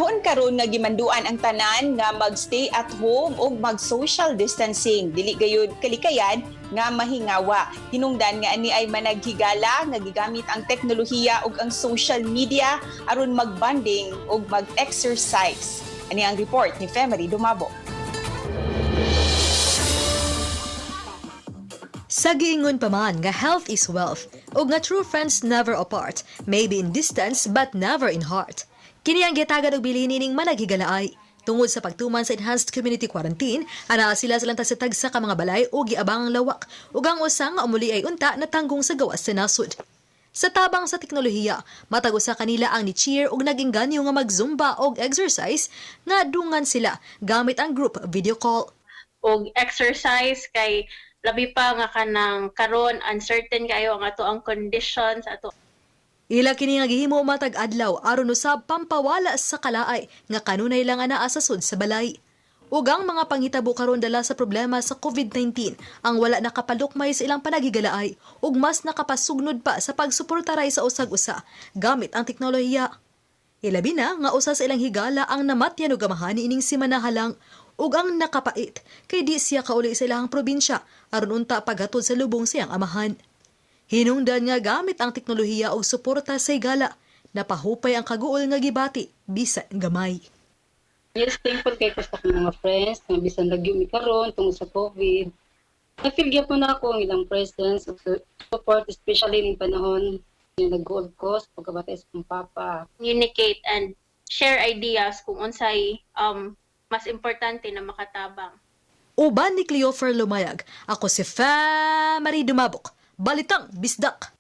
Panahon karon nga gimanduan ang tanan nga mag-stay at home ug mag-social distancing. Dili gayud kalikayan nga mahingawa. Hinungdan nga ani ay managhigala nga gigamit ang teknolohiya ug ang social media aron mag-bonding ug mag-exercise. Ani ang report ni Femery Dumabo. Sa giingon pa man nga health is wealth ug nga true friends never apart, maybe in distance but never in heart. Kini ang gitagan og bilin nining managhigalaay. Tungod sa pagtuman sa enhanced community quarantine, anaa sila sa sa tagsa ka mga balay o giabang lawak ug ang usa nga umuli ay unta natanggong sa gawas sa nasod. Sa tabang sa teknolohiya, matag usa kanila ang ni-cheer ug nag-engganyo nga mag-zumba og exercise nga dungan sila gamit ang group video call. Og exercise kay labi pa nga kanang karon uncertain kayo ang ato ang conditions ato. Ila kini nga gihimo matag adlaw aron usab pampawala sa kalaay nga kanunay lang anaa sa sud sa balay. Ug ang mga panghitabo karon dala sa problema sa COVID-19 ang wala nakapalukmay sa ilang panaghigalaay ug mas nakapasugnod pa sa pagsuportaray sa usag usa gamit ang teknolohiya. Ilabi na nga usa sa ilang higala ang namatyan og amahan niining si Manahalang ug ang nakapait kay di siya kauli sa ilahang probinsya aron unta paghatod sa lubong siyang amahan. Hinungdan nga gamit ang teknolohiya og suporta sa higala, napahupay ang kaguol nga gibati bisan gamay. Yes, thankful kay ko sa akong mga friends nga bisan lagyo mi karon tungod sa COVID. Na-feel gyapon na ako ang ilang presence ug support, especially ning panahon nga nag-goal ko sa pagkabatay sa akong papa. Communicate and share ideas kung unsay mas importante na makatabang. Uban ni Cleofer Lumayag, ako si Fa Marie Dumabok. Balitang Bisdak.